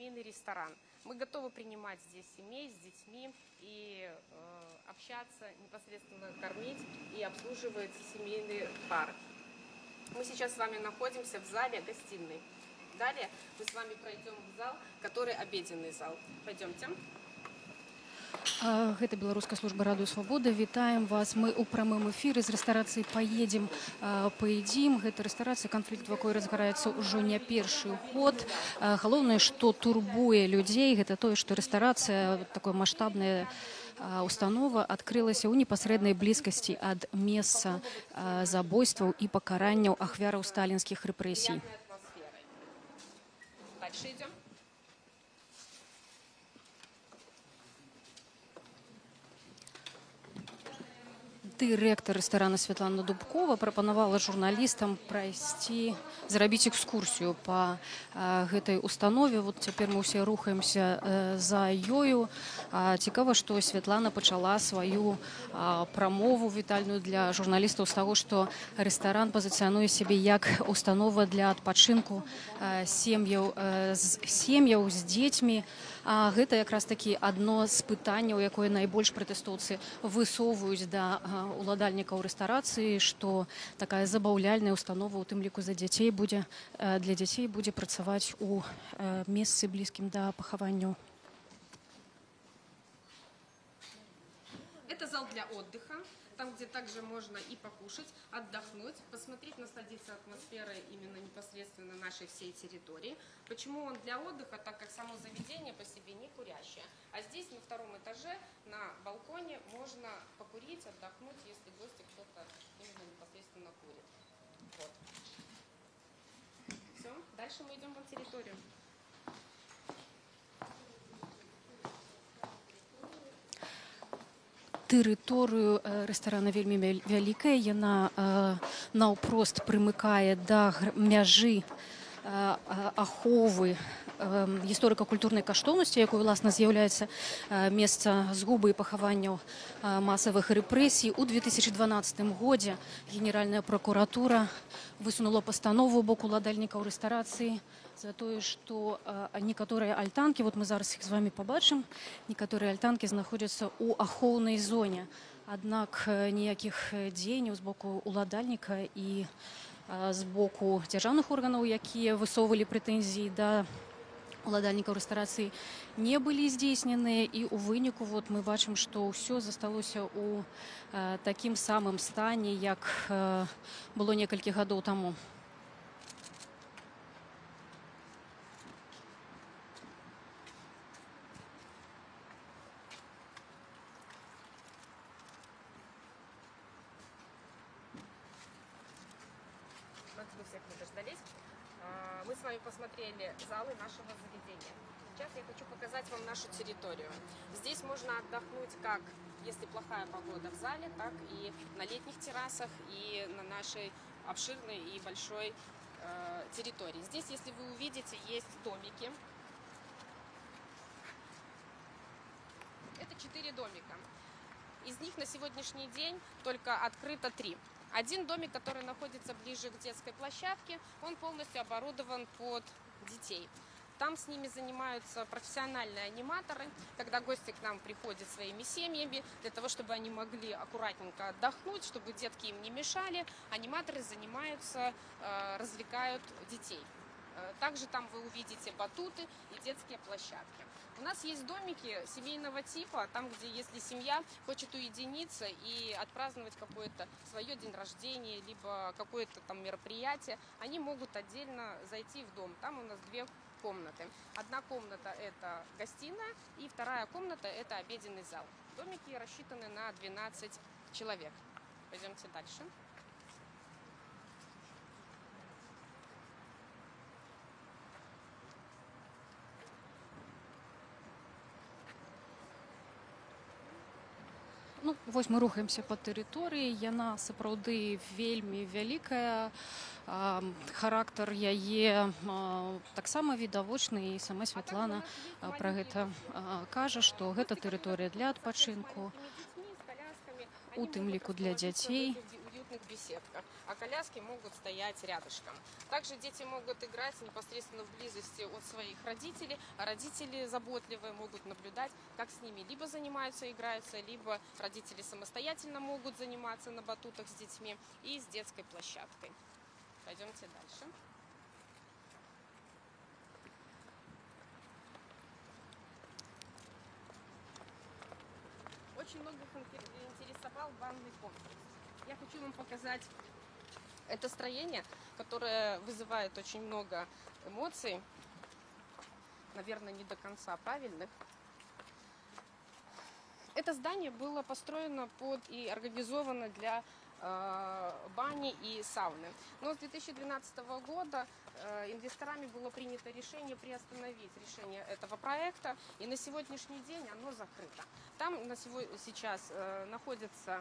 семейный ресторан. Мы готовы принимать здесь семей с детьми и общаться, непосредственно кормить и обслуживать семейные пары. Мы сейчас с вами находимся в зале гостиной. Далее мы с вами пройдем в зал, который обеденный зал. Пойдемте. Гэта беларуская служба Радыё Свабода. Вітаем вас. Мы ў прамым эфіры з рэстарацыі «Поедем, поедим». Гэта рэстарацыя, канфлікт вакол разгараецца ўжо не першы год. Галоўнае, што турбуе людзей, гэта тое, што рэстарацыя, такое маштабная установа, адкрылася ў непасрэднай блізкасці ад месца забойстваў і пакаранняў ахвяраў сталінскіх рэпрэсій. Дальше идем. Дырэктар рэстарана Святлана Дубкова прапанавала журналістам прайсці, зрабіць экскурсію па гэтай установе. Вот цяпер мы ўсе рухаемся за ёю. Цікава, што Святлана пачала сваю прамову вітальную для журналістаў з таго, што рэстаран пазіцыянуе сябе як установа для адпачынку сем'яў з дзецьмі. А гэта якраз такі адно з пытанняў, якое найбольш пратэстоўцы высоўваюць да уладальнікаў рэстарацыі, што такая забаўляльная установа, у тым ліку за дзяцей, будзе, для дзяцей будзе працаваць у месцы, блізкім да пахаванняў. Это зал для отдыха, там, где также можно и покушать, отдохнуть, посмотреть, насладиться атмосферой именно непосредственно нашей всей территории. Почему он для отдыха? Так как само заведение по себе не курящее. А здесь на втором этаже, на балконе, можно покурить, отдохнуть, если гости кто-то именно непосредственно курит. Вот. Все, дальше мы идем в территорию. Тэрыторыю рэстарана вельмі вялікая, яна наўпрост прымыкае да мяжы аховы гісторыка-культурнай каштоўнасці, якой, уласна, з'яўляецца месца згубы і пахаванняў масавых рэпрэсій. У 2012 годзе Генеральная пракуратура высунула пастанову ў бок уладальнікаў рэстарацыі за тое, што некаторыя альтанкі, вот мы зараз іх з вами пабачым, некаторыя альтанкі знаходзяцца ў ахоўнай зоне. Аднак ніякіх дзеянняў з боку уладальніка і з боку дзяржаўных органаў, якія высоўвалі прэтэнзіі да уладальнікаў рэстарацыі, не былі здзейсненыя, і ў выніку вот мы бачым, што ўсё засталося ў такім самым стане, як было некалькі гадоў таму. Мы всех не дождались. Мы с вами посмотрели залы нашего заведения. Сейчас я хочу показать вам нашу территорию. Здесь можно отдохнуть как, если плохая погода, в зале, так и на летних террасах, и на нашей обширной и большой территории. Здесь, если вы увидите, есть домики. Это 4 домика. Из них на сегодняшний день только открыто 3. Один домик, который находится ближе к детской площадке, он полностью оборудован под детей. Там с ними занимаются профессиональные аниматоры, когда гости к нам приходят своими семьями, для того, чтобы они могли аккуратненько отдохнуть, чтобы детки им не мешали. Аниматоры занимаются, развлекают детей. Также там вы увидите батуты и детские площадки. У нас есть домики семейного типа, там, где если семья хочет уединиться и отпраздновать какое-то свое день рождения, либо какое-то там мероприятие, они могут отдельно зайти в дом. Там у нас 2 комнаты. Одна комната – это гостиная, и вторая комната – это обеденный зал. Домики рассчитаны на 12 человек. Пойдемте дальше. Ну, вось мы рухаемся па тэрыторыі, яна сапраўды вельмі вялікая, характар яе таксама відавочны, і сама Святлана пра гэта кажа, што гэта тэрыторыя для адпачынку, у тым ліку для дзяцей. батутных беседках, а коляски могут стоять рядышком. Также дети могут играть непосредственно в близости от своих родителей, а родители заботливые могут наблюдать, как с ними либо занимаются, играются, либо родители самостоятельно могут заниматься на батутах с детьми и с детской площадкой. Пойдемте дальше. Очень многих интересовал банный комплекс. Я хочу вам показать это строение, которое вызывает очень много эмоций, наверное, не до конца правильных. Это здание было построено под и организовано для бани и сауны. Но с 2012 года инвесторами было принято решение приостановить решение этого проекта, и на сегодняшний день оно закрыто. Там на сейчас находится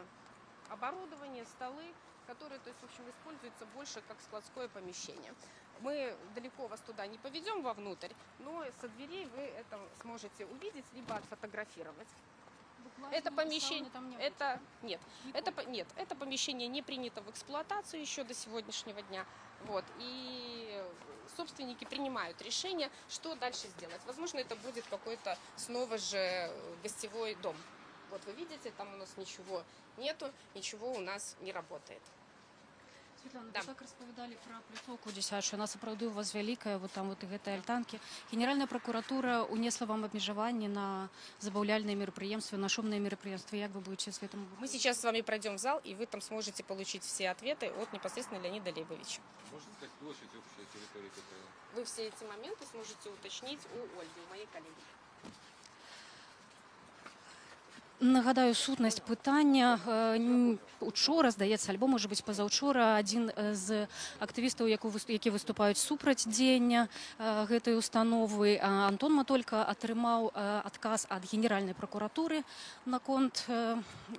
оборудование, столы, которые, то есть, в общем, используются больше как складское помещение. Мы далеко вас туда не поведем вовнутрь, но со дверей вы это сможете увидеть, либо отфотографировать. Это помещение, это, нет, это, нет, это помещение не принято в эксплуатацию еще до сегодняшнего дня. Вот, и собственники принимают решение, что дальше сделать. Возможно, это будет какой-то снова же гостевой дом. Вот вы видите, там у нас ничего нету, ничего у нас не работает. Светлана, Да. вы так распавядалі пра пляцоўку дзіцячую. Яна сапраўды у вас вялікая, вот там вот і гэтыя альтанкі. Генеральная пракуратура унесла вам абмежаванні на забаўляльныя мерапрыемствы, на шумныя мерапрыемствы. Як вы будете з гэтым? Мы сейчас с вами пройдем в зал, и вы там сможете получить все ответы от непосредственно Леонида Лейбовича. Можно сказать, площадь общая территории какая? Вы все эти моменты сможете уточнить у Ольги, у моей коллеги. Нагадаю сутнасць пытання. Учора, здаецца, альбо, можа быць, пазаўчора, адзін з актывістаў, які выступаюць супраць дзеяння гэтай установы, Антон Матолька, атрымаў адказ ад Генеральнай пракуратуры наконт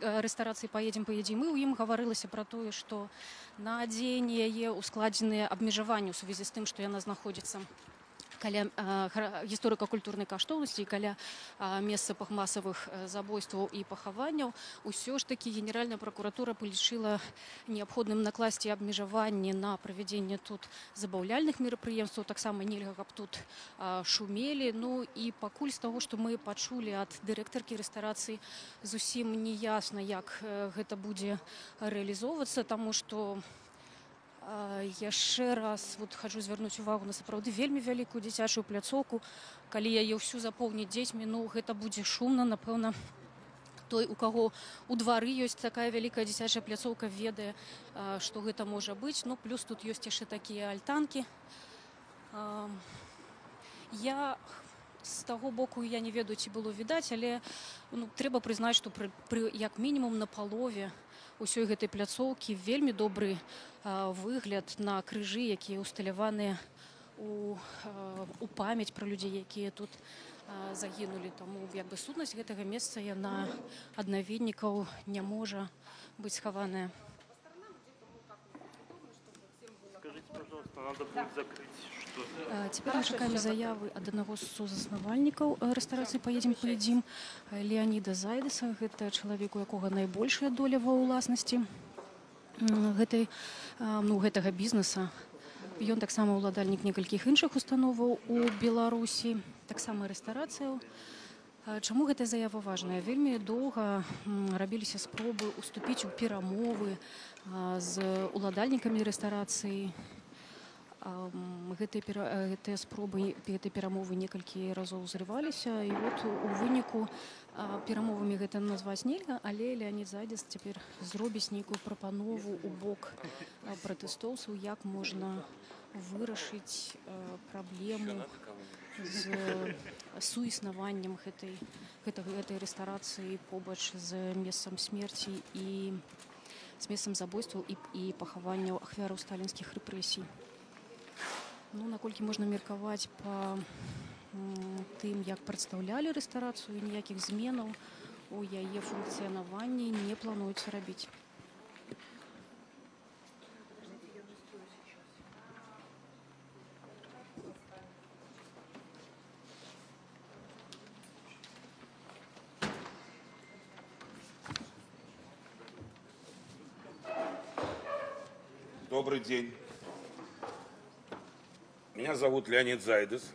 рэстарацыі «Паедзем, паедзем». І ў ім гаварылася пра тое, што на дзеянне яе ускладзеныя абмежаванні ў сувязі з тым, што яна знаходзіцца каля гісторыка-культурнай каштоўнасці і каля месца масавых забойстваў і пахаванняў. Усё ж такі Генеральная пракуратура палічыла неабходным накласці абмежаванні на правядзенне тут забаўляльных мерапрыемстваў, таксама нельга, каб тут шумелі. Ну і пакуль з таго, што мы пачулі ад дырэктаркі рэстарацыі, зусім не ясна, як гэта будзе рэалізоўвацца, таму што яшчэ раз вот хачу звярнуць увагу на сапраўды вельмі вялікую дзіцячую пляцоўку. Калі яе ўсю запоўніць дзецьмі, ну, гэта будзе шумна, напэўна. Той, у каго у двары ёсць такая вялікая дзіцячая пляцоўка, ведае, што гэта можа быць. Ну, плюс тут ёсць яшчэ такія альтанкі. Я з таго боку я не ведаю, ці было відаць, але, ну, трэба прызнаць, што пры як мінімум на палове ўсёй гэтай пляцоўкі вельмі добры выгляд на крыжы, якія ўсталяваныя у памяць пра людзей, якія тут загінулі. Таму як бы сутнасць гэтага месца, яна ад наведнікаў не можа быць схаваная. Скажите, пожалуйста, надо будет закрыть что-то. Цяпер мы чакаем заявы ад аднаго з сузаснавальнікаў рэстарацыі «Паедзем, паядзім» Леаніда Зайдеса. Гэта чалавек, у якога найбольшая доля ва ўласнасці ну, гэтага бізнеса. Ён таксама ўладальнік некалькіх іншых установаў у Беларусі, таксама рэстарацыяў. Чаму гэтая заява важная? Вельмі доўга рабіліся спробы ўступіць у перамовы з уладальнікамі рэстарацыі. Гэтыя спробы, гэтыя перамовы некалькі разоў зрываліся, і вот у выніку перамовамі гэта назваць нельга, але Леанід Зайдзес цяпер зробіць нейкую прапанову ў бок пратэстоўцаў, як можна вырашыць праблему з суіснаваннем гэтай рэстарацыі побач з месцам смерці і з месцам забойстваў і пахаванняў ахвяраў сталінскіх рэпрэсій. Ну, наколькі можна меркаваць па тым, як прадстаўлялі рэстарацыю, ніякіх зменаў у яе функцыянаванні не плануецца рабіць. Добрый день. Меня зовут Леонид Зайдес.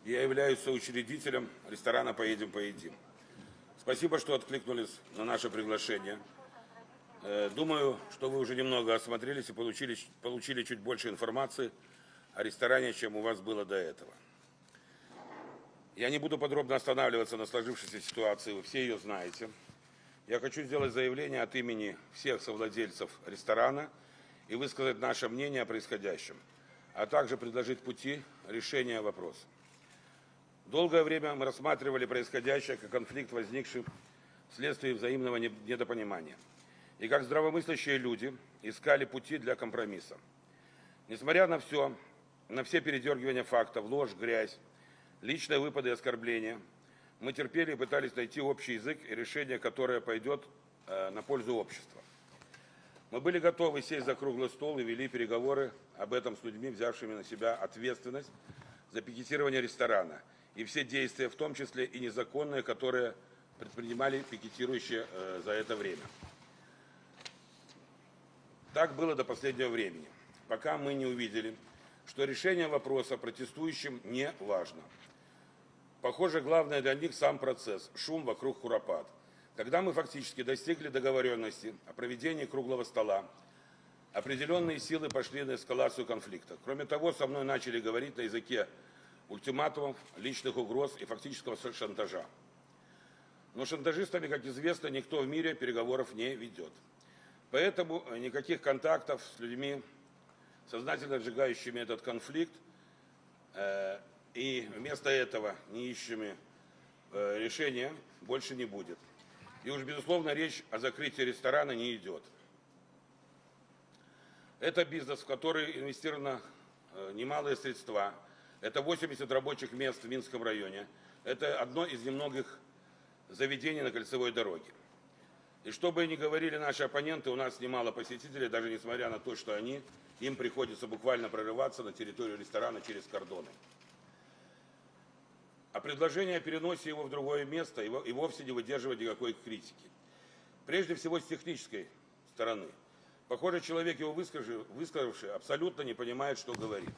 Я являюсь соучредителем ресторана «Поедем, поедим». Спасибо, что откликнулись на наше приглашение. Думаю, что вы уже немного осмотрелись и получили чуть больше информации о ресторане, чем у вас было до этого. Я не буду подробно останавливаться на сложившейся ситуации, вы все ее знаете. Я хочу сделать заявление от имени всех совладельцев ресторана и высказать наше мнение о происходящем, а также предложить пути решения вопроса. Долгое время мы рассматривали происходящее как конфликт, возникший вследствие взаимного недопонимания. И как здравомыслящие люди искали пути для компромисса. Несмотря на все передергивания фактов, ложь, грязь, личные выпады и оскорбления, мы терпели и пытались найти общий язык и решение, которое пойдет на пользу общества. Мы были готовы сесть за круглый стол и вели переговоры об этом с людьми, взявшими на себя ответственность за пикетирование ресторана и все действия, в том числе и незаконные, которые предпринимали пикетирующие за это время. Так было до последнего времени, пока мы не увидели, что решение вопроса протестующим не важно. Похоже, главное для них сам процесс, шум вокруг Куропат. Когда мы фактически достигли договоренности о проведении круглого стола, определенные силы пошли на эскалацию конфликта. Кроме того, со мной начали говорить на языке ультиматумов, личных угроз и фактического шантажа. Но шантажистами, как известно, никто в мире переговоров не ведет. Поэтому никаких контактов с людьми, сознательно сжигающими этот конфликт, и вместо этого не ищущими решения, больше не будет. И уж, безусловно, речь о закрытии ресторана не идет. Это бизнес, в который инвестировано немалые средства. Это 80 рабочих мест в Минском районе. Это одно из немногих заведений на кольцевой дороге. И что бы ни говорили наши оппоненты, у нас немало посетителей, даже несмотря на то, что им приходится буквально прорываться на территорию ресторана через кордоны. А предложение о переносе его в другое место и вовсе не выдерживает никакой критики. Прежде всего, с технической стороны. Похоже, человек, его высказавший, абсолютно не понимает, что говорит.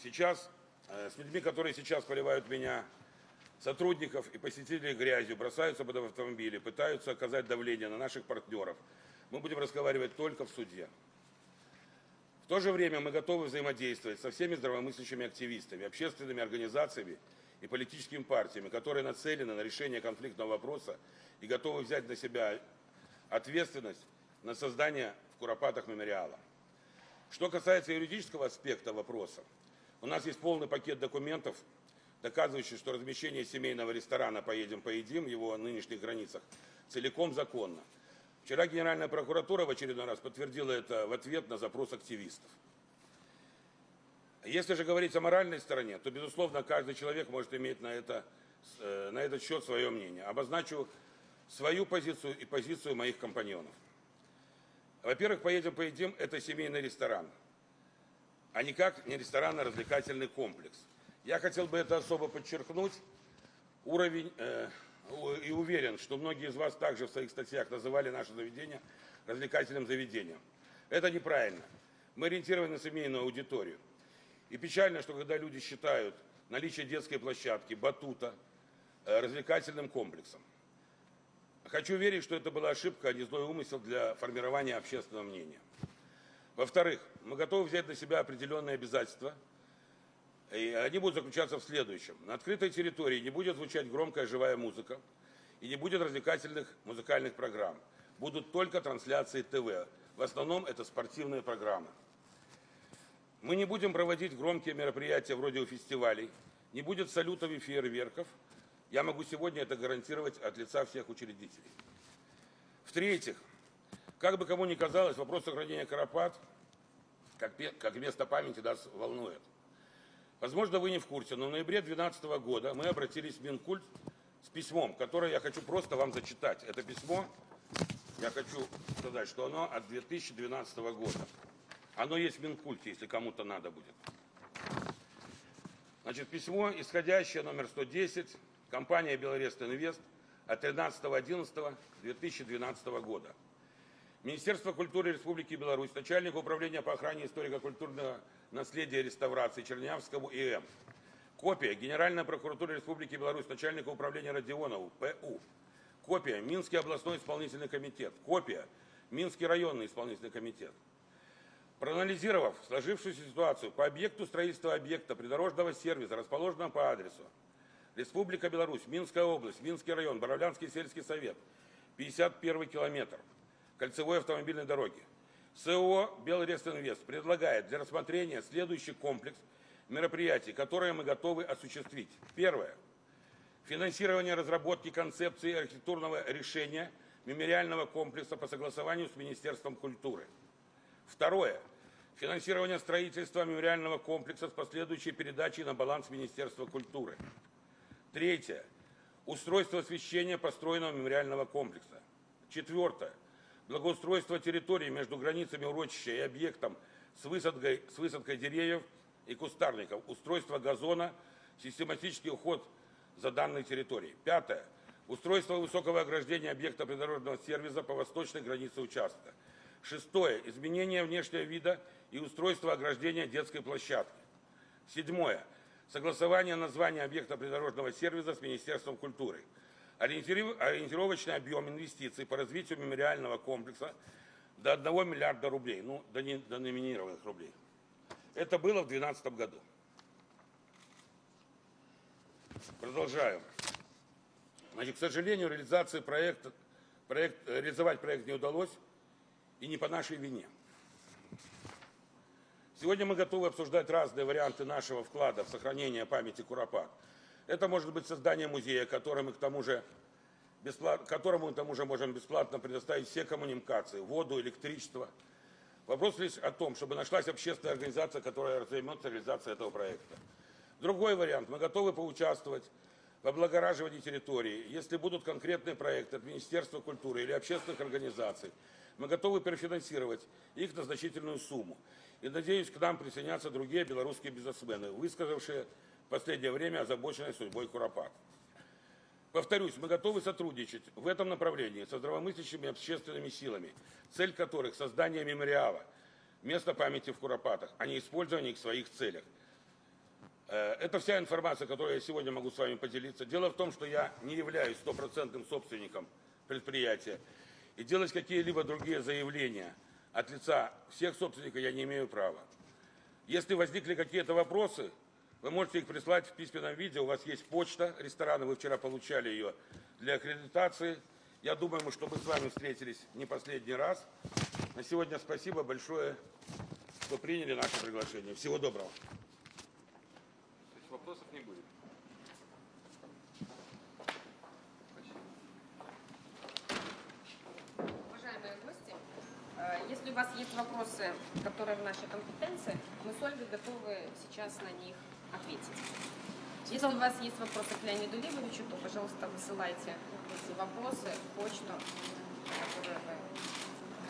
Сейчас с людьми, которые сейчас поливают меня, сотрудников и посетителей грязью, бросаются под автомобили, пытаются оказать давление на наших партнеров, мы будем разговаривать только в суде. В то же время мы готовы взаимодействовать со всеми здравомыслящими активистами, общественными организациями и политическими партиями, которые нацелены на решение конфликтного вопроса и готовы взять на себя ответственность на создание в Куропатах мемориала. Что касается юридического аспекта вопроса, у нас есть полный пакет документов, доказывающий, что размещение семейного ресторана «Поедем, поедим» в его нынешних границах целиком законно. Вчера Генеральная прокуратура в очередной раз подтвердила это в ответ на запрос активистов. Если же говорить о моральной стороне, то, безусловно, каждый человек может иметь на этот счет свое мнение. Обозначу свою позицию и позицию моих компаньонов. Во-первых, «Поедем, поедим» – это семейный ресторан, а никак не ресторанно-развлекательный комплекс. Я хотел бы это особо подчеркнуть. Уровень, и уверен, что многие из вас также в своих статьях называли наше заведение развлекательным заведением. Это неправильно. Мы ориентированы на семейную аудиторию. И печально, что когда люди считают наличие детской площадки, батута развлекательным комплексом. Хочу верить, что это была ошибка, а не злой умысел для формирования общественного мнения. Во-вторых, мы готовы взять на себя определенные обязательства, и они будут заключаться в следующем. На открытой территории не будет звучать громкая живая музыка и не будет развлекательных музыкальных программ. Будут только трансляции ТВ. В основном это спортивные программы. Мы не будем проводить громкие мероприятия вроде фестивалей, не будет салютов и фейерверков. Я могу сегодня это гарантировать от лица всех учредителей. В-третьих, как бы кому ни казалось, вопрос сохранения Куропат как место памяти нас волнует. Возможно, вы не в курсе, но в ноябре 2012 года мы обратились в Минкульт с письмом, которое я хочу просто вам зачитать. Это письмо, я хочу сказать, что оно от 2012 года. Оно есть в Минкульте, если кому-то надо будет. Значит, письмо исходящее номер 110, компания «Беларест Инвест» от 13.11.2012 года. Министерство культуры Республики Беларусь, начальнику управления по охране историко-культурного наследия и реставрации Чернявскому И.М. Копия Генеральной прокуратуры Республики Беларусь, начальнику управления Родионову П.У. Копия Минский областной исполнительный комитет. Копия Минский районный исполнительный комитет. Проанализировав сложившуюся ситуацию по объекту строительства объекта придорожного сервиса, расположенного по адресу Республика Беларусь, Минская область, Минский район, Боровлянский сельский совет, 51 километр кольцевой автомобильной дороги, СО «Белрестинвест» предлагает для рассмотрения следующий комплекс мероприятий, которые мы готовы осуществить. Первое. Финансирование разработки концепции архитектурного решения мемориального комплекса по согласованию с Министерством культуры. Второе. Финансирование строительства мемориального комплекса с последующей передачей на баланс Министерства культуры. Третье. Устройство освещения построенного мемориального комплекса. Четвертое. Благоустройство территории между границами урочища и объектом с высадкой деревьев и кустарников. Устройство газона, систематический уход за данной территорией. Пятое. Устройство высокого ограждения объекта придорожного сервиса по восточной границе участка. Шестое. Изменение внешнего вида и устройство ограждения детской площадки. Седьмое. Согласование названия объекта придорожного сервиса с Министерством культуры. Ориентировочный объем инвестиций по развитию мемориального комплекса до 1 миллиарда рублей, ну, до номинированных рублей. Это было в 2012 году. Продолжаем. Значит, к сожалению, реализовать проект не удалось, и не по нашей вине. Сегодня мы готовы обсуждать разные варианты нашего вклада в сохранение памяти Куропат. Это может быть создание музея, которому, к тому же, можем бесплатно предоставить все коммуникации, воду, электричество. Вопрос лишь о том, чтобы нашлась общественная организация, которая займется реализацией этого проекта. Другой вариант. Мы готовы поучаствовать в облагораживании территории. Если будут конкретные проекты от Министерства культуры или общественных организаций, мы готовы перефинансировать их на значительную сумму. И, надеюсь, к нам присоединятся другие белорусские бизнесмены, высказавшие в последнее время озабоченность судьбой Куропат. Повторюсь, мы готовы сотрудничать в этом направлении со здравомыслящими общественными силами, цель которых – создание мемориала, места памяти в Куропатах, а не использование их в своих целях. Это вся информация, которую я сегодня могу с вами поделиться. Дело в том, что я не являюсь стопроцентным собственником предприятия, и делать какие-либо другие заявления от лица всех собственников я не имею права. Если возникли какие-то вопросы, вы можете их прислать в письменном виде. У вас есть почта ресторана, вы вчера получали ее для аккредитации. Я думаю, что мы с вами встретились не последний раз. На сегодня спасибо большое, что приняли наше приглашение. Всего доброго. То есть вопросов не будет? Спасибо. Уважаемые гости, если у вас есть вопросы, которые в нашей компетенции, мы с Ольгой готовы сейчас на них ответить. Если у вас есть вопросы к Леониду Лебовичу, то, пожалуйста, высылайте эти вопросы в почту, которую вы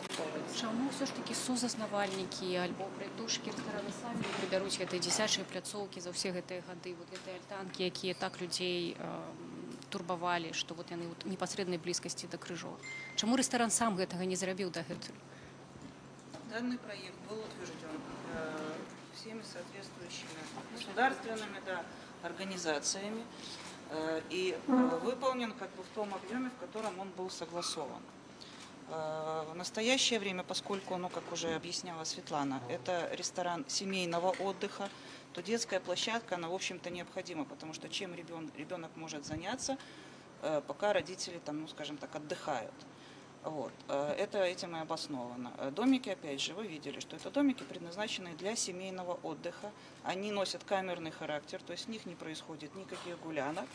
готовите. Чаму ўсё ж такі сузаснавальнікі альбо прытушкі рэстарана самі не прыбяруць гэтай дзіцячай пляцоўкі за ўсе гэтыя гады, вот гэтыя альтанкі, якія так людзей турбавалі, што вот яны ў непасрэднай блізкасці да крыжоў. Чаму рэстаран сам гэтага не зрабіў дагэтуль? Данный проект был утвержден всеми соответствующими государственными, да, организациями и выполнен как бы в том объеме, в котором он был согласован. В настоящее время, поскольку, ну, как уже объясняла Светлана, это ресторан семейного отдыха, то детская площадка, она, в общем-то, необходима, потому что чем ребенок может заняться, пока родители там, ну, скажем так, отдыхают. Вот. Это этим и обосновано. Домики, опять же, вы видели, что это домики, предназначенные для семейного отдыха. Они носят камерный характер, то есть в них не происходит никаких гулянок.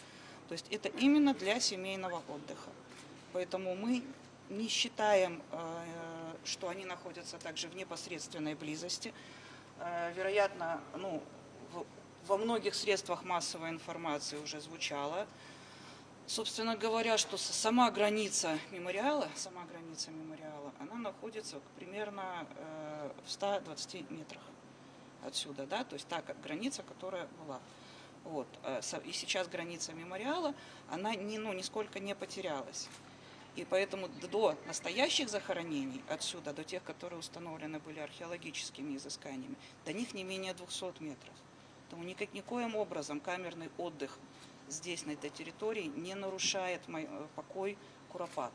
То есть это именно для семейного отдыха. Поэтому мы не считаем, что они находятся также в непосредственной близости. Вероятно, ну, во многих средствах массовой информации уже звучало, собственно говоря, что сама граница мемориала, она находится примерно в 120 метрах отсюда, да, то есть та граница, которая была. Вот. И сейчас граница мемориала, она не, ну, нисколько не потерялась. И поэтому до настоящих захоронений, отсюда, до тех, которые установлены были археологическими изысканиями, до них не менее 200 метров. Поэтому никоим образом камерный отдых здесь, на этой территории, не нарушает покой Куропат.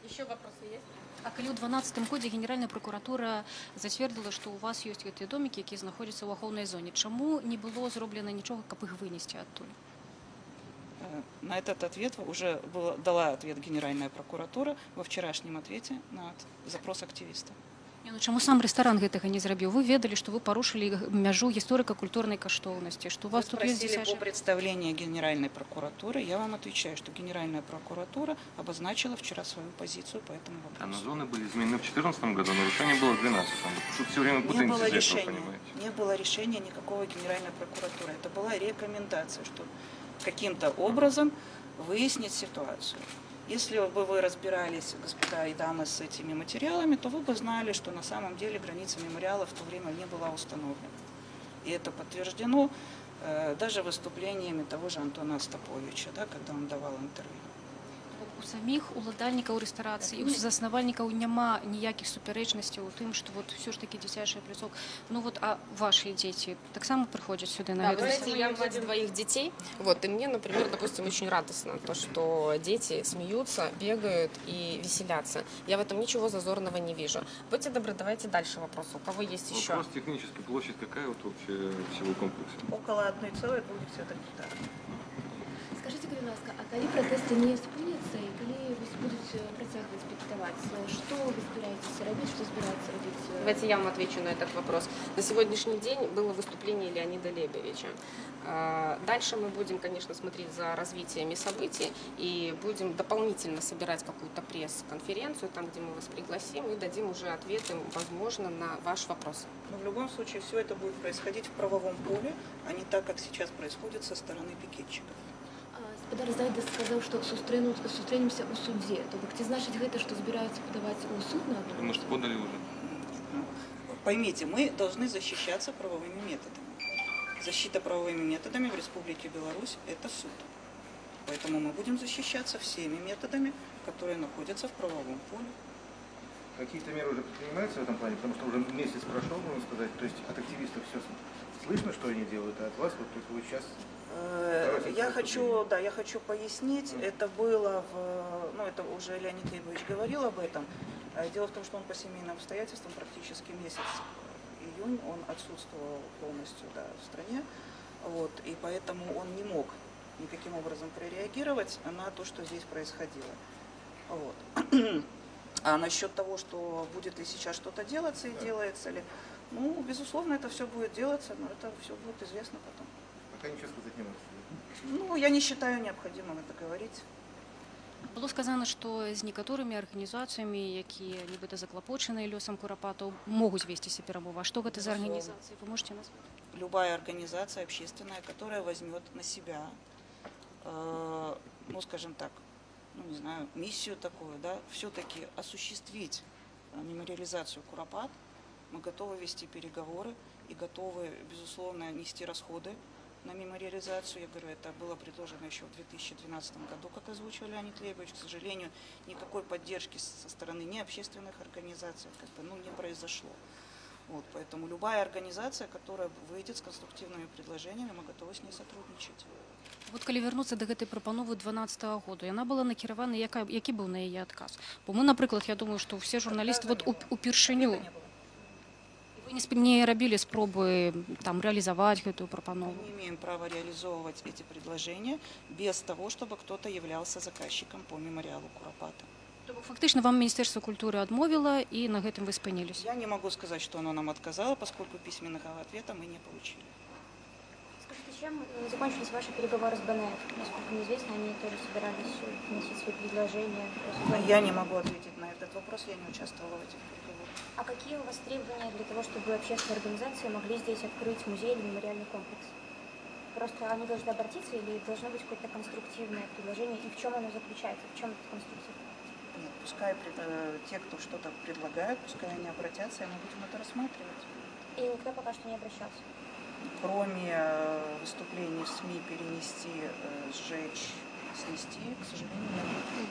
Еще вопросы есть? А калі ў 12 годзе Генеральная пракуратура зацвердзіла, што ў вас ёсць гэтыя домікі, якія знаходзяцца ў ахоўнай зоне, чаму не было зроблена нічога, каб іх вынесці адтуль? На этот ответ уже дала ответ Генеральная прокуратура во вчерашнем ответе на запрос активиста. Не, ну чаму сам рэстаран гэтага не зрабіў? Вы ведалі, што вы парушылі мяжу гісторыка-культурнай каштоўнасці, што у вас Вы тут ёсць спросили дзіцячая. по представлению Генеральной прокуратуры. Я вам отвечаю, что Генеральная прокуратура обозначила вчера свою позицию по этому А на вопросу. зоны были изменены в 2014 году, нарушение было в 2012. Тут все время Не путаемся было из-за этого, решения, понимаете? не было решения никакого Генеральной прокуратуры. Это была рекомендация, что каким-то образом выяснить ситуацию. Если бы вы разбирались, господа и дамы, с этими материалами, то вы бы знали, что на самом деле граница мемориала в то время не была установлена. И это подтверждено даже выступлениями того же Антона Остаповича, да, когда он давал интервью. У саміх уладальнікаў рэстарацыі і ў заснавальнікаў няма ніякіх супярэчнасцяў у тым, што вот усё ж такі дзіцячы пляцок. Ну вот, а вашы дзеці таксама прыходзяць сюды на Да, вы гэту знаете, я мать двоих детей, вот, и мне, например, допустим, очень радостно то, что дети смеются, бегают и веселятся. Я в этом ничего зазорного не вижу. Будьте добры, давайте дальше вопросы. У кого есть еще? Вопрос технический. Площадь какая вот вообще всего комплекса? Около 1,2 гектара. Скажыце, калі ласка, а калі пратэсты не спыняцца і калі вось будуць працягваць пікетаваць, што вы збіраецеся рабіць, што збіраецца рабіць? Давайте я вам отвечу на этот вопрос. На сегодняшний день было выступление Леонида Лебовича. Дальше мы будем, конечно, смотреть за развитиями событий и будем дополнительно собирать какую-то пресс-конференцию, там, где мы вас пригласим и дадим уже ответы, возможно, на ваш вопрос. Но в любом случае все это будет происходить в правовом поле, а не так, как сейчас происходит со стороны пикетчиков. Спадар Зайдас сказаў, што сустрэнемся ў судзе. То бок ці значыць гэта, што збіраюцца падаваць у суд на Может, подали уже? Ну, поймите, мы должны защищаться правовыми методами. Защита правовыми методами в Республике Беларусь – это суд. Поэтому мы будем защищаться всеми методами, которые находятся в правовом поле. Какие-то меры уже предпринимаются в этом плане? Потому что уже месяц прошел, можно сказать. То есть от активистов все слышно, что они делают, а от вас вот только вы сейчас. Я хочу, да, я хочу пояснить. Это было в, ну, это уже Леонид Лейбович говорил об этом. Дело в том, что он по семейным обстоятельствам практически месяц, июнь, он отсутствовал полностью, да, в стране, вот, и поэтому он не мог никаким образом прореагировать на то, что здесь происходило. Вот. А насчет того, что будет ли сейчас что-то делаться и делается ли, ну, безусловно, это все будет делаться, но это все будет известно потом. Пока ничего сказать не можете. Ну, я не считаю необходимым это говорить. Было сказана, што з некаторымі арганізацыямі, якія нібыта заклапочаныя лёсам Курапатаў, могуць весціся перамовы. А што гэта за Безусловно. арганізацыі? Вы можете назваць? Любая организация общественная, которая возьмет на себя, ну, скажем так, ну, не знаю, миссию такую, да, все-таки осуществить мемориализацию Куропат, мы готовы вести переговоры и готовы, безусловно, нести расходы на мемориализацию. Я говорю, это было предложено еще в 2012 году, как озвучил Леонид Лейбович. К сожалению, никакой поддержки со стороны ни общественных организаций как бы, ну, не произошло. Вот, поэтому любая организация, которая выйдет с конструктивными предложениями, мы готовы с ней сотрудничать. Вот калі вярнуцца да гэтай прапановы 12 году, яна была накіравана, які быў на яе адказ? Бо мы, напрыклад, я думаю, што ўсе журналісты вот упершыню Ответа не было. Вы не рабілі спробы там рэалізаваць гэтую прапанову? Мы не имеем права реализовывать эти предложения без того, чтобы кто-то являлся заказчиком по мемориалу Куропаты. То бок фактычна вам Міністэрства культуры адмовіла, і на гэтым вы спыніліся? Я не могу сказать, что оно нам отказало, поскольку письменного ответа мы не получили. Скажите, чем закончились ваши переговоры с БНФ? Насколько мне известно, они тоже собирались вносить свои предложения. Я не могу ответить на этот вопрос, я не участвовала в этих переговорах. А какие у вас требования для того, чтобы общественные организации могли здесь открыть музей или мемориальный комплекс? Просто они должны обратиться или должно быть какое-то конструктивное предложение? И в чем оно заключается? В чем этот конструктив? Нет, пускай те, кто что-то предлагает, пускай они обратятся, и мы будем это рассматривать. И никто пока что не обращался? Кроме выступлений в СМИ перенести, сжечь, снести, к сожалению, нет.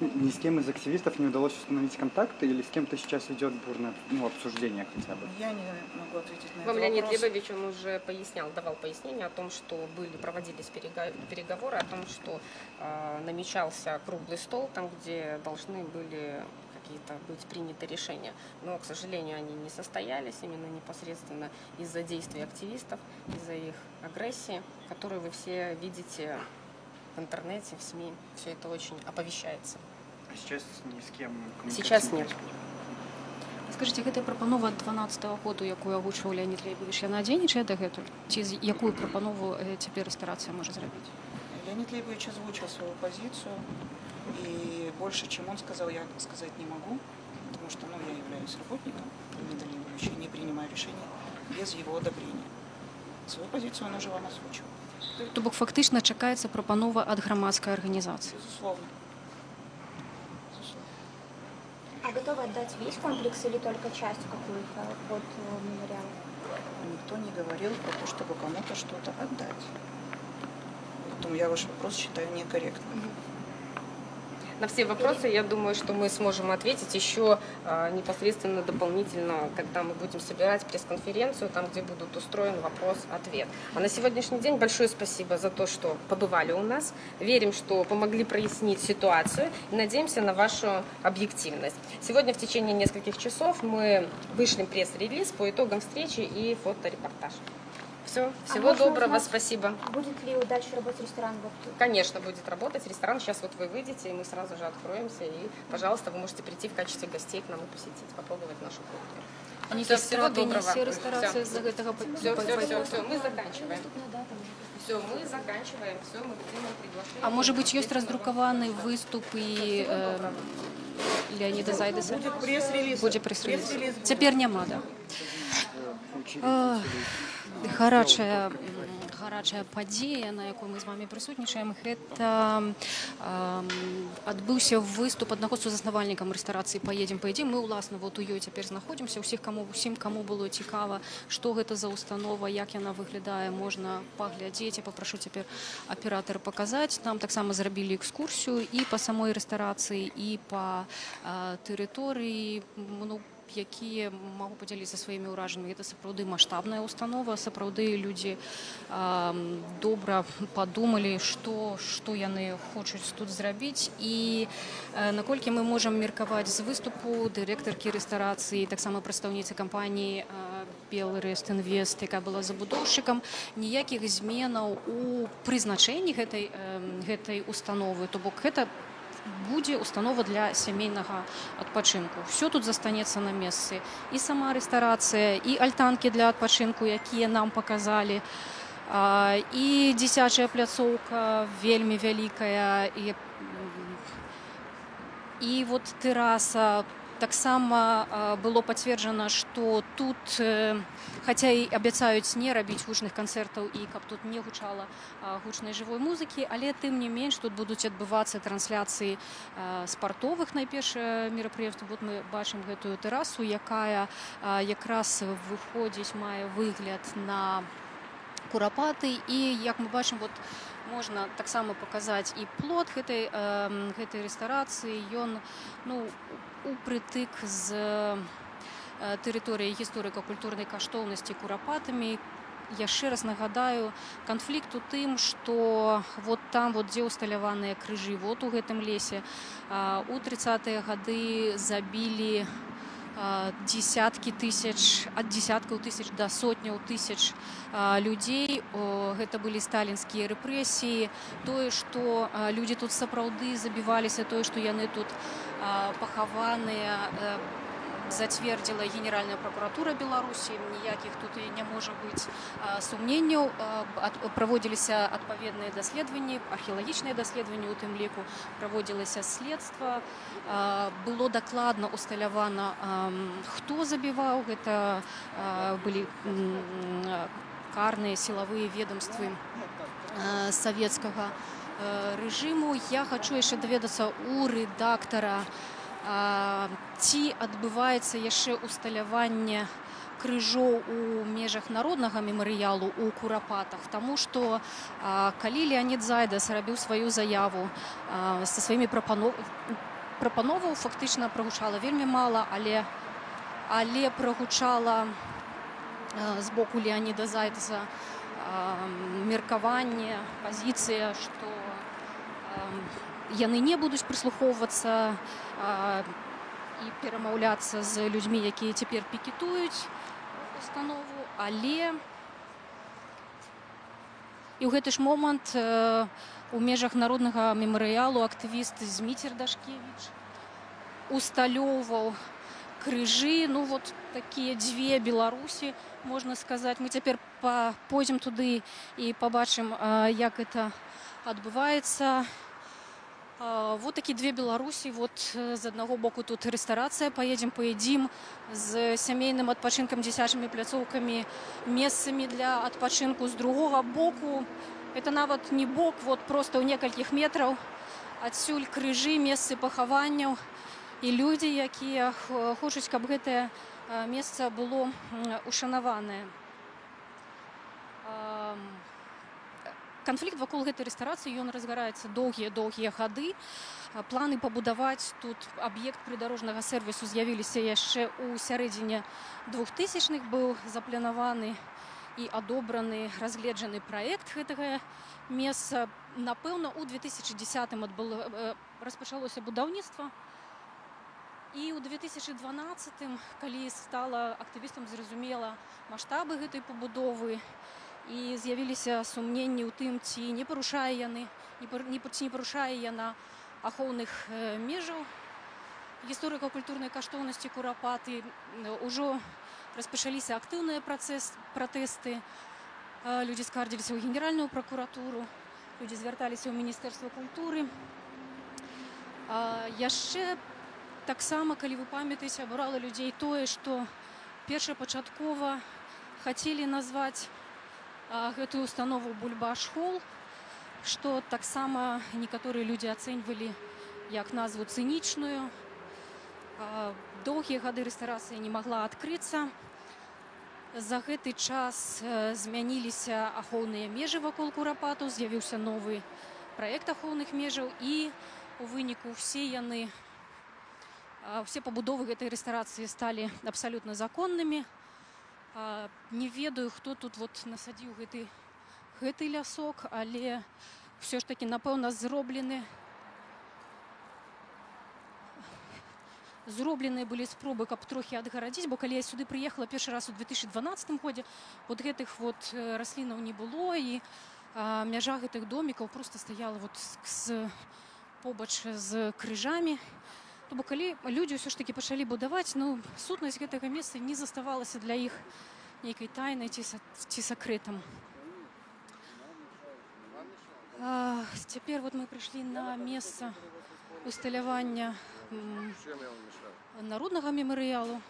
Ни с кем из активистов не удалось установить контакты или с кем-то сейчас идет бурное, ну, обсуждение хотя бы? Я не могу ответить на Вам этот Леонид вопрос. Лебович, он уже пояснял, давал пояснение о том, что проводились переговоры, о том, что намечался круглый стол, там, где должны были какие-то быть приняты решения. Но, к сожалению, они не состоялись именно непосредственно из-за действий активистов, из-за их агрессии, которую вы все видите в интернете, в СМИ. Все это очень оповещается. А сейчас ни с кем коммуникации Сейчас не нет. происходит? Скажыце, гэтая прапанова 12 году, якую агучваў Леанід Лейбавіч, яна дзейнічае дагэтуль? Ці якую прапанову цяпер рэстарацыя можа зрабіць? Леонид Лейбович озвучил свою позицию, и больше, чем он сказал, я сказать не могу, потому что, ну, я являюсь работником Леонида Лейбовича и не принимаю решения без его одобрения. Свою позицию он уже вам озвучил. То бок фактычна чакаецца прапанова ад грамадскай арганізацыі. Безусловно. Безусловно. А готовы отдать весь комплекс или только часть какую-то под мемориал? Никто не говорил про то, чтобы кому-то что-то отдать. Поэтому я ваш вопрос считаю некорректным. На все вопросы, я думаю, что мы сможем ответить еще непосредственно дополнительно, когда мы будем собирать пресс-конференцию, там, где будут устроен вопрос-ответ. А на сегодняшний день большое спасибо за то, что побывали у нас. Верим, что помогли прояснить ситуацию и надеемся на вашу объективность. Сегодня в течение нескольких часов мы вышлем пресс-релиз по итогам встречи и фоторепортаж. Все, А всего можно доброго, узнать, спасибо. Будет ли дальше работать ресторан? Вот тут? Конечно, будет работать ресторан. Сейчас вот вы выйдете, и мы сразу же откроемся. И, пожалуйста, вы можете прийти в качестве гостей к нам и посетить, попробовать нашу кухню. А нейкія Всё, всего страты доброго. несе рэстарацыя з-за гэтага? Все, все, все, все, мы заканчиваем. Наступная дата уже просто. Все, мы заканчиваем. Все, мы делаем приглашение. А можа быць, ёсць раздрукаваны выступ і Леаніда Зайдеса? Будет пресс-релиз. Будзе прэс-рэліз. Пресс-релиз будет. Цяпер няма, да. Гарачая падзея, на якой мы з вами прысутнічаем, гэта адбыўся выступ аднаго з сузаснавальнікам рэстарацыі «Поедем, поедим». Мы, уласна, вот у ёй цяпер знаходзімся. Усім, каму было цікава, што гэта за установа, як яна выглядае, можна паглядзець. Я папрашу цяпер аператара паказаць. Нам таксама зрабілі экскурсію і па самой рэстарацыі, і па тэрыторыі. Ну, якія магу падзяліцца сваімі ўражаннямі. Гэта сапраўды маштабная установа, сапраўды людзі добра падумалі, што яны хочуць тут зрабіць. І наколькі мы можам меркаваць з выступу дырэктаркі рэстарацыі, таксама прадстаўніцы кампаніі Белрэст Інвест, якая была забудоўшчыкам, ніякіх зменаў у прызначэнні гэтай установы, то бок гэта будзе установа для сямейнага адпачынку. Всё тут застанецца на месцы. І сама рэстарацыя, і альтанкі для адпачынку, якія нам паказалі, і дзіцячая пляцоўка вельмі вялікая, і вот тэраса. Таксама было пацверджана, што тут, хаця і абяцаюць не рабіць гучных канцэртаў і каб тут не гучала гучнай жывой музыкі, але тым не менш тут будуць адбывацца трансляцыі спартовых найперш мерапрыемстваў. Вот мы бачым гэтую тэрасу, якая якраз выходзіць, мае выгляд на Курапаты. І, як мы бачым, вот можна таксама паказаць і плот гэтай рэстарацыі. Ён, ну, упрытык з тэрыторыяй гісторыка-культурнай каштоўнасці Курапатамі. Яшчэ раз нагадаю, канфлікт у тым, што вот там, вот, дзе ўсталяваныя крыжы, вот у гэтым лесе, у 30-е гады забілі десяткі тысяч, ад десяткаў тысяч да сотняў тысяч людзей. Гэта былі сталінскія рэпрэсіі. Тое, што людзі тут сапраўды забіваліся, тое, што яны тут пахаваныя, зацвердзіла Генеральная пракуратура Беларусі, ніякіх тут і не можа быць сумненняў. Праводзіліся адпаведныя даследаванні, археалагічныя даследаванні, у тым ліку праводзілася следства, было дакладна усталявана, хто забіваў. Гэта былі карныя сілавыя ведомствы савецкага рэжыму. Я хачу яшчэ даведацца у рэдактара, ці адбываецца яшчэ усталяванне крыжоў у межах народнага мемарыялу у Курапатах, таму што калі Леанід Зайдас рабіў сваю заяву са сваімі прапановамі, Прапановаў фактычна прагучала вельмі мала, але прагучала з боку Леаніда Зайца меркаванне, пазіцыя, што яны не будуць прыслухоўвацца і перамаўляцца з людзьмі, якія цяпер пікетуюць установу, але і ў гэты ж момант у межах народнага мемарыялу актывіст Зміцер Дашкевіч усталёўваў крыжы. Ну вот такія дзве Беларусі, можна сказаць. Мы цяпер пойдзем туды і пабачым, як это адбываецца. Вот такія две Беларусі. Вот з аднаго боку тут рэстарацыя «Поедем, поедим» з сямейным адпачынкам, дзіцячымі пляцоўкамі, месцамі для адпачынку. З другога боку, это нават не бок, вот просто ў некалькіх метраў адсюль крыжы, месцы пахаванняў і людзі, якія хочуць, каб гэтае месца было ушанаванае. Канфлікт вакол гэтай рэстарацыі, ён разгараецца доўгія-доўгія гады. Планы пабудаваць тут аб'ект прыдарожнага сервісу з'явіліся яшчэ ў сярэдзіне 2000-х. Быў запланаваны і адобраны, разгледжаны праект гэтага месца. Напэўна, у 2010 распачалося будаўніцтва. І ў 2012, калі стала актывістам зразумела маштабы гэтай пабудовы і з'явіліся сумненні ў тым, ці не парушае яны, не пар- не, ці не парушае яна ахоўных межаў гісторыка-культурнай каштоўнасці Курапаты, ўжо распачаліся актыўныя пратэсты. Людзі скардзіліся ў Генеральную пракуратуру, людзі звярталіся ў Міністэрства культуры. Яшчэ таксама, калі вы памятаеце, абурала людзей тое, што першапачаткова хацелі назваць гэтую установу «Бульбаш-хол», што таксама некаторыя людзі ацэньвалі як назву цынічную. Доўгія гады рэстарацыя не магла адкрыцца. За гэты час змяніліся ахоўныя межы вакол Курапатаў, з'явіўся новы праект ахоўных межаў, і у выніку все пабудовы гэтай рэстарацыі сталі абсалютна законнымі. Не ведаю, хто тут вот насадзіў гэты лясок, але ўсё ж такі, напэўна, зробленыя былі спробы, каб трохі адгарадзіць, бо калі я сюды прыехала першы раз у 2012 годзе, вот гэтых вот раслінаў не было, і мяжа гэтых домікаў просто стаяла вот побач з крыжамі. То бок калі людзі ўсё ж такі пачалі будаваць, ну, сутнасць гэтага месца не заставалася для іх нейкай тайнай ці сакрэтам. Цяпер вот мы прыйшлі на месца усталявання народнага мемарыялу.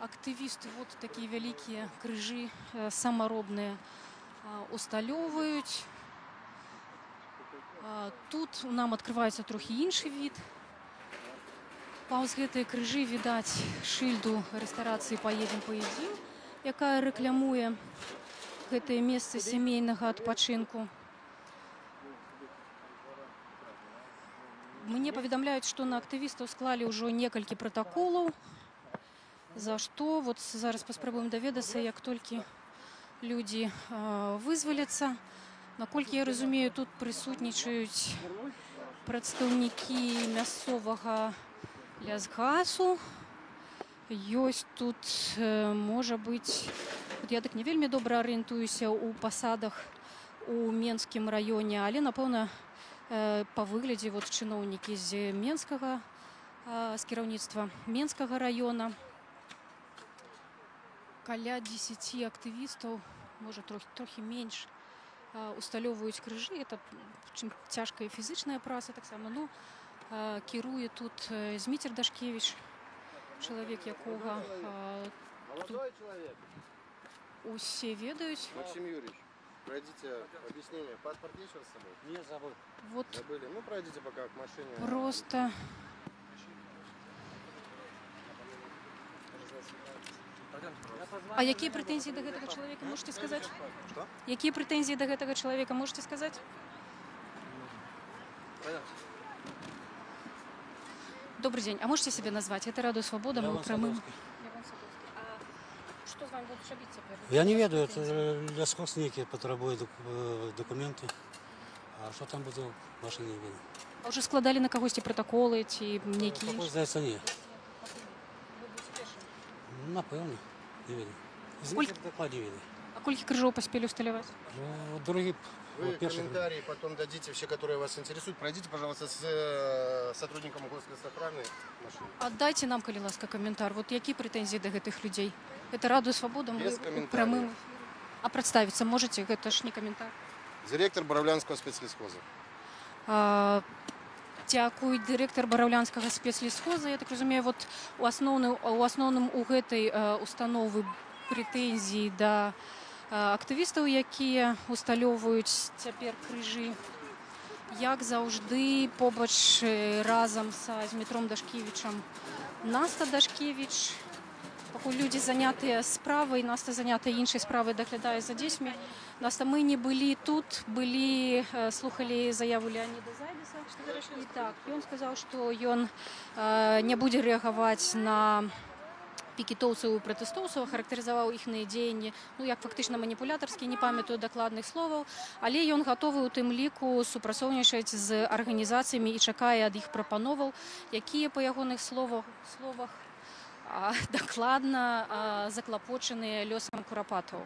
Актывісты вот такія вялікія крыжы самаробныя усталёўваюць. Тут нам адкрываецца трохі іншы від. Паўз гэтыя крыжы відаць шыльду рэстарацыі «Поедем, поедим», якая рэкламуе гэтае месца сямейнага адпачынку. Мне паведамляюць, што на актывістаў склалі ўжо некалькі пратаколаў. За што? Вот зараз паспрабуем даведацца, як толькі людзі вызваляцца. Наколькі я разумею, тут прысутнічаюць прадстаўнікі мясцовага лясгасу. Ёсць тут, можа быць, вот я так не вельмі добра арыентуюся ў пасадах у Менскім раёне, але, напэўна, па выглядзе вот чыноўнікі з кіраўніцтва Менскага раёна. Каля 10 актывістаў, можа, трохі менш, усталёўваюць крыжы. Это чым цяжкая фізычная праца таксама. Ну, кіруе тут Зміцер Дашкевіч, чалавек, якога тут Молодой человек. усе ведаюць. Максим Юрьевич, пройдите объяснение. Паспорт есть у вас с собой? Не забыл. Вот. Забыли. Ну, пройдите пока к машине. Просто А якія прэтэнзіі да гэтага чалавека, можете сказаць? Что? Якія прэтэнзіі да гэтага чалавека, можете сказаць? Пойдемте. Добры дзень. А можаце сябе назваць? Гэта Радыё Свабода, мы ў Лявон прамым. Садоўскі. Лявон Садоўскі. А што з вамі будуць рабіць цяпер? Я не ведаю, гэта лясхоз нейкі патрабуе дакументы. А што там будзе, машыны не ведаю. А ўжо складалі на кагосьці пратаколы ці нейкі Пакуль, іншыя? здаецца, не. Напэўна, не ведаю. Дакладна не ведаю. А колькі крыжоў паспелі усталяваць? Ну, другі, Вы вот, першы. Комментарии потом дадите, все, которые вас интересуют. Пройдите, пожалуйста, с сотрудником гослесохраны машины. А дайце нам, калі ласка, каментар. Вот якія прэтэнзіі да гэтых людзей? Гэта Радыё Свабода, мы Без ў каментарыяў. прамым эфіры. А прадставіцца можаце? Гэта ж не каментар. Директор Боровлянского спецлесхоза. Дзякуй, дырэктар Бараўлянскага спецлесхоза. Я так разумею, вот у асноўным у гэтай установы прэтэнзіі да актывістаў, якія усталёўваюць цяпер крыжы. Як заўжды, побач разам са Змітром Дашкевічам Наста Дашкевіч. Пакуль людзі занятыя справай, Наста занятая іншай справай, даглядае за дзецьмі. Наста, мы не былі тут, былі, слухалі заяву Леаніда Зайдеса. І так, ён сказаў, што ён не будзе рэагаваць на пікетоўцаў і пратэстоўцаў, характарызаваў іхныя дзеянні, ну, як фактычна маніпулятарскія, не памятаю дакладных словаў, але ён гатовы ў тым ліку супрацоўнічаць з арганізацыямі і чакае ад іх прапановаў, якія па ягоных словах дакладна заклапочаныя лёсам Курапатаў.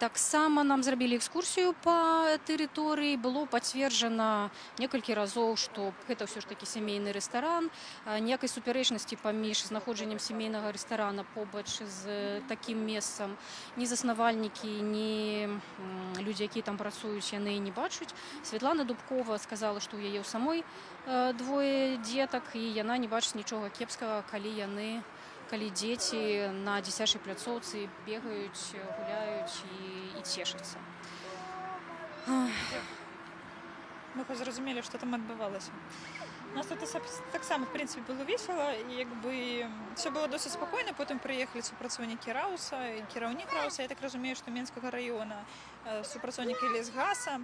Таксама нам зрабілі экскурсію па тэрыторыі, было пацверджана некалькі разоў, што гэта ўсё ж такі сямейны рэстаран. Ніякай супярэчнасці паміж знаходжаннем сямейнага рэстарана побач з такім месцам ні заснавальнікі, ні людзі, якія там працуюць, яны не бачаць. Святлана Дубкова сказала, што ў яе ў самой двое дзетак, і яна не бачыць нічога кепскага, калі дзеці на дзіцячай пляцоўцы бегаюць, гуляюць і цешацца. Мы хоць зразумелі, што там адбывалася. У нас тут таксама, в принципе, было весела, і як бы ўсё было досыць спакойна. Потым прыехалі супрацоўнікі РАУСа, і кіраўнік РАУСа, я так разумею, што Менскага раёна, супрацоўнікі Лясгаса.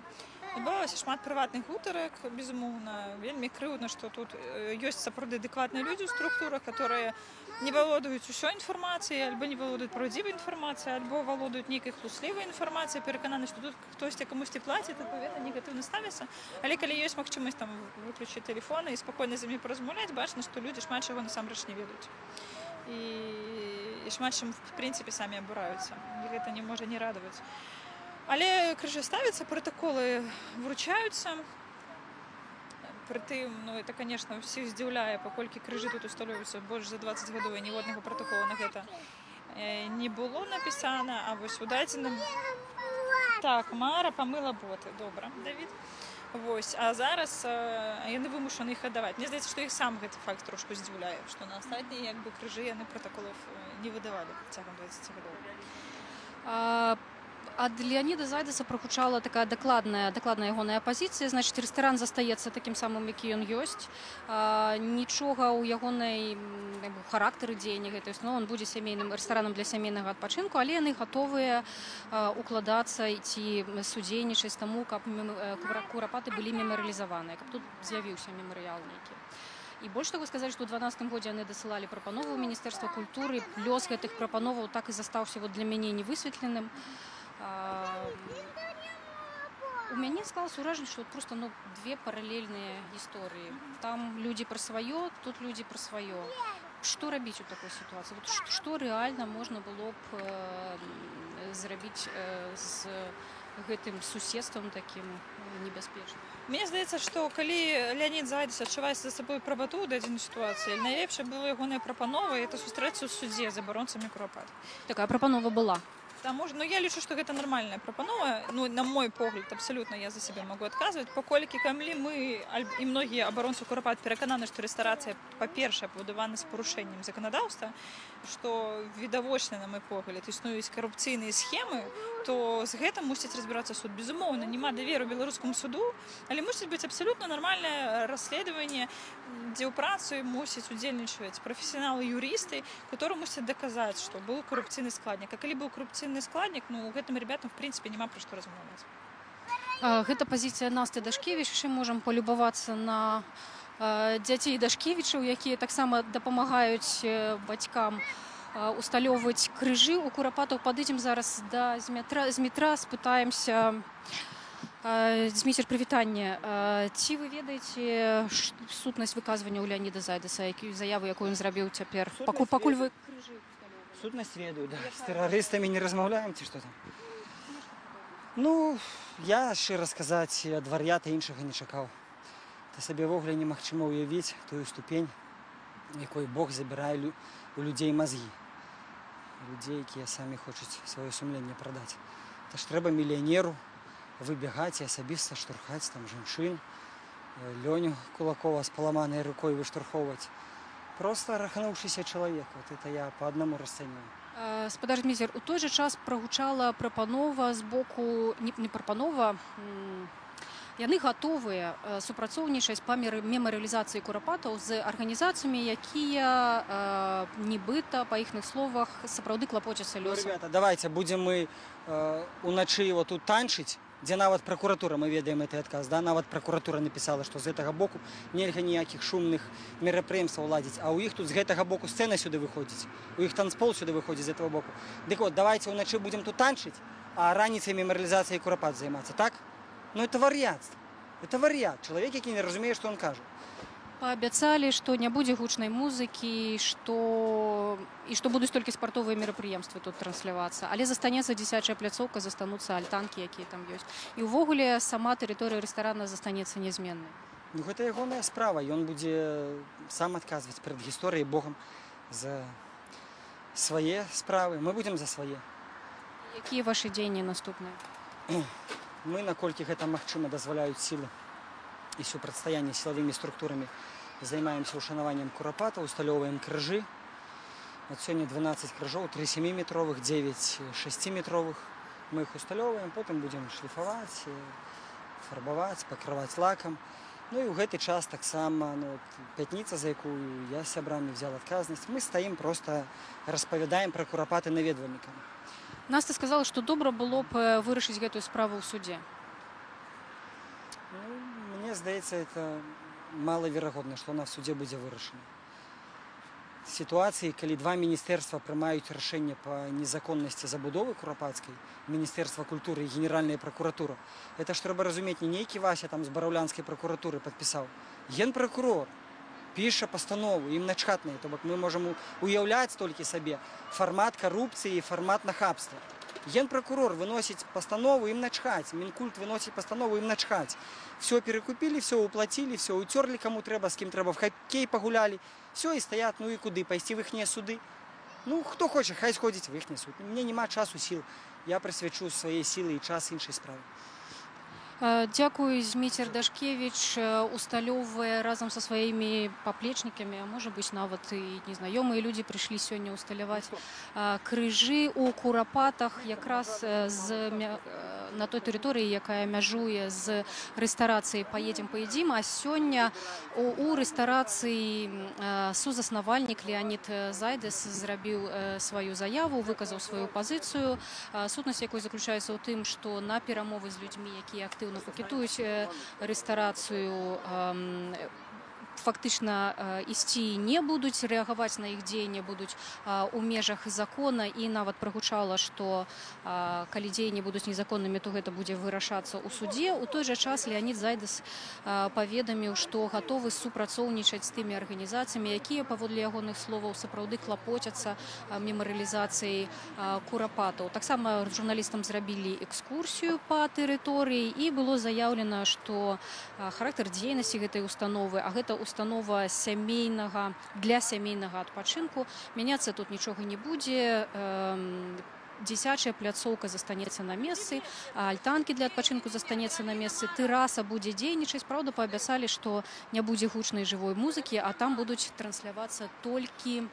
Адбывалася шмат прыватных гутарак, безумоўна. Вельмі крыўдна, што тут ёсць сапраўды адэкватныя людзі ў структурах, которые не валодаюць усёй інфармацыяй, альбо не валодаюць праўдзівай інфармацыяй, альбо валодаюць нейкай хлуслівай інфармацыяй, перакананы, што тут хтосьці камусьці плаціць, адпаведна, негатыўна ставіцца. Але калі ёсць магчымасць там выключыць тэлефоны і спакойна з імі паразмаўляць, бачна, што людзі шмат чаго насамрэч не ведаюць. І шмат чым, в принципе, самі абураюцца. І гэта не можа не радаваць. Але крыжы ставяцца, пратаколы вручаюцца. Прытым, ну, это, конечно, ўсіх здзіўляе, паколькі крыжы тут усталёўваюцца больш за 20 гадоў, і ніводнага пратакола на гэта не было напісана, а вось у дадзеным. Так, Мара памыла боты, добра, Давід. Вось, а зараз яны вымушаны іх аддаваць. Мне здаецца, што іх сам гэты факт трошку здзіўляе, што на астатнія як бы крыжы яны пратаколаў не выдавалі цягам 20 гадоў. Ад Леаніда Зайдеса прагучала такая дакладная ягоная пазіцыя. Значыць, рэстаран застаецца такім самым, які ён ёсць. Нічога ў ягонай як бы, характары дзеяння гэтай установы, он будзе сямейным рэстаранам для сямейнага адпачынку, але яны гатовыя укладацца ці судзейнічаць таму, каб Курапаты былі мемарыялізаваныя, каб тут з'явіўся мемарыял нейкі. І больш таго, сказаць, што ў 12 годзе яны дасылалі прапанову ў Міністэрства культуры. Лёс гэтых прапановаў так і застаўся вот для мяне невысветленым. У мяне склалася ўражанне, што вот просто, ну, две паралельныя гісторыі. Там людзі пра сваё, тут людзі пра сваё. Што рабіць у такой сітуацыі? Вот што рэальна можна было б зрабіць з гэтым суседствам такім небяспечным? Мне здаецца, што калі Леанід Зайдес адчувае за сабой правату ў дадзенай сітуацыі, найлепшая была ягоная прапанова — это сустрэцца ў судзе з абаронцамі Курапат. Такая прапанова была. Таму ж, ну, я лічу, што гэта нармальная прапанова, ну, на мой погляд, абсалютна я за сябе магу адказваць, паколькі калі мы і многія абаронцы Курапат перакананы, што рэстарацыя, па-першае, пабудавана з парушэннем заканадаўства, што відавочна, на мой погляд, існуюць карупцыйныя схемы, то з гэтым мусіць разбірацца суд. Безумоўна, няма даверу беларускаму суду, але мусіць быць абсалютна нармальнае расследаванне, дзе ў працу мусіць удзельнічаць прафесіяналы, юрысты, которые мусяць даказаць, што быў карупцыйны складнік. А калі быў карупцыйны складнік, ну, гэтым ребятам, в принципе, няма пра што размаўляць. Гэта пазіцыя Насты Дашкевіч. Яшчэ можам палюбавацца на Дзяцей Дашкевічаў, якія таксама дапамагаюць бацькам усталёўваць крыжы у Курапатах. Падыдзем зараз да Змітра, спытаемся. Зміцер, прывітанне. Ці вы ведаеце сутнасць выказвання ў Леаніда Зайдеса, які заяву, якую ён зрабіў цяпер? Пакуль вы крыжы усталёўвалі? Сутнасць ведаю, да. З тэрарыстамі не размаўляем ці што там? Ну, я, шчыра сказаць, ад вар'ята іншага не чакаў. Та сабе ўвогуле немагчыма ўявіць тую ступень, якой Бог забірае у людзей мазгі. Людзей, якія самі хочуць сваё сумленне прадаць. Та ж трэба мільянеру выбегаць і асабіста штурхаць там жанчын, Лёню Кулакова з паламанай рукой выштурхоўваць. Просто рахнуўшыся чалавек, вот это я по одному расцэньваю. Спадар Зміцер, у той жа час прагучала прапанова з боку, не прапанова, яны гатовыя супрацоўнічаць па мемарыялізацыі Курапатаў з арганізацыямі, якія нібыта, па іхных словах, сапраўды клапоцяцца Ну, лёсам. Ребята, давайте будем мы уначы вот тут танчыць, дзе нават пракуратура, мы ведаем гэты адказ, да, нават пракуратура напісала, што з гэтага боку нельга ніякіх шумных мерапрыемстваў ладзіць, а ў іх тут з гэтага боку сцэна сюды выходзіць, у іх танцпол сюды выходзіць з этого боку. Дык вот, давайте ўначы будем тут танчыць, а раніцай мемарыялізацыяй Курапат займацца, так? Ну это вар'яцтва. Это вар'ят, чалавек, які не разумее, што он кажа. Паабяцалі, што не будзе гучнай музыкі, і што будуць толькі спартовыя мерапрыемствы тут транслявацца. Але застанецца дзіцячая пляцоўка, застануцца альтанкі, якія там ёсць. І ўвогуле сама тэрыторыя рэстарана застанецца нязменнай. Ну, гэта ягоная справа. Ён будзе сам адказваць перад гісторыяй, Богам за свае справы. Мы будзем за свае. Якія вашы дзеянні наступныя? Мы, наколькі гэта магчыма, дазваляюць сілы і супрацьстаянне сілавымі структурамі, займаемся ўшанаваннем Курапатаў, усталёўваем крыжы. От сёння 12 крыжоў, 3 7-метровых, 9 6-метровых. Мы іх усталёўваем, потым будзем шліфаваць, фарбаваць, пакрываць лакам. Ну і ў гэты час таксама, ну, от, пятніца, за якую я з сябрамі взял адказнасць, мы стаім, просто распавядаем пра Курапаты наведвальнікам. Наста сказала, што добра было б вырашыць гэтую справу ў судзе. Ну, мне здаецца, это малаверагодна, што она в суде будзе вырашана. Сітуацыі, калі два міністэрства прымаюць рашэнне па незаконнасці забудовы курапацкай, Міністэрства культуры і Генеральная пракуратура, это ж трэба разумець, не нейкі Вася там з бараўлянскай пракуратуры падпісаў. Генпракурор піша пастанову, ім начхаць на, то бок мы можам уяўляць толькі сабе фармат карупцыі і фармат нахабства. Генпрокурор выносит постанову, им начхать. Минкульт выносит постанову, им начхать. Все перекупили, все уплатили, все утерли, кому треба, с кем треба, в хоккей погуляли. Все, и стоят, ну и куды, пойти в ихние суды. Ну, хто хоче, хай сходить в ихний суд. Мне нема часу, сил. Я прысвячу свае сілы і час іншай справе. Дзякуй, Зміцер Дашкевіч усталёўвае разам са сваімі паплечнікамі, а можа быць, нават і незнаёмыя людзі прыйшлі сёння ўсталяваць крыжы ў Курапатах, якраз на той тэрыторыі, якая мяжуе з рэстарацыяй «Паедзем, паедзім». А сёння у рэстарацыі сузаснавальнік Леанід Зайдэс зрабіў сваю заяву, выказаў сваю пазіцыю, сутнасць якой заключаецца ў тым, што на перамовы з людзьмі, якія актыўна пікетуюць рэстарацыю, фактычна ісці не будуць, рэагаваць на іх дзеянне будуць у межах закона, і нават прагучала, што калі дзеянні будуць незаконнымі, то гэта будзе вырашацца ў судзе. У той жа час Леанід Зайдэс паведаміў, што гатовы супрацоўнічаць з тымі арганізацыямі, якія, паводле ягоных словаў, сапраўды клапоцяцца мемарыялізацыяй Курапатаў. Таксама журналістам зрабілі экскурсію па тэрыторыі, і было заяўлена, што характар дзейнасці гэтай установы, а гэта установа для сямейнага адпачынку, мяняцца тут нічога не будзе. Дзіцячая пляцоўка застанецца на месцы, а альтанкі для адпачынку застанецца на месцы, тэраса будзе дзейнічаць. Праўда, паабяцалі, што не будзе гучнай жывой музыкі, а там будуць транслявацца толькі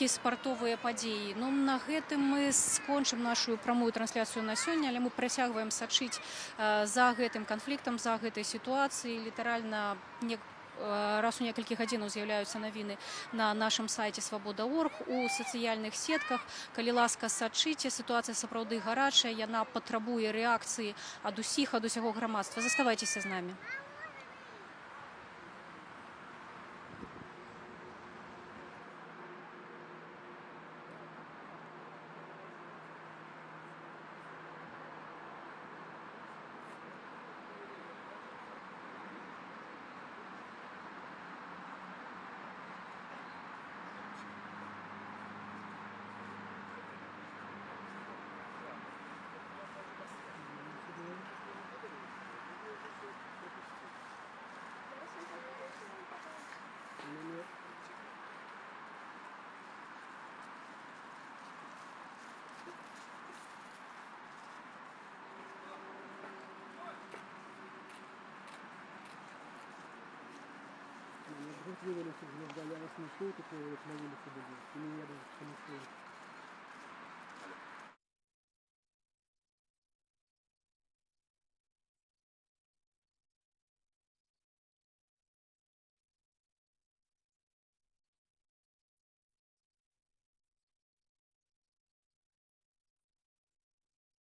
спартовыя падзеі. Ну, на гэтым мы скончым нашу прамую трансляцыю на сёння, але мы працягваем сачыць за гэтым канфліктам, за гэтай сітуацыяй. Літаральна раз у некалькі гадзінаў з'яўляюцца навіны на нашым сайце свабода.орг, у сацыяльных сетках. Калі ласка, сачыце, сітуацыя сапраўды гарачая, яна патрабуе рэакцыі ад усіх, ад усяго грамадства. Заставайцеся з намі. Гурт вываліўся з гнязда, я вас не чую, тут я на вуліцы буду. І не ведаю, што не чую.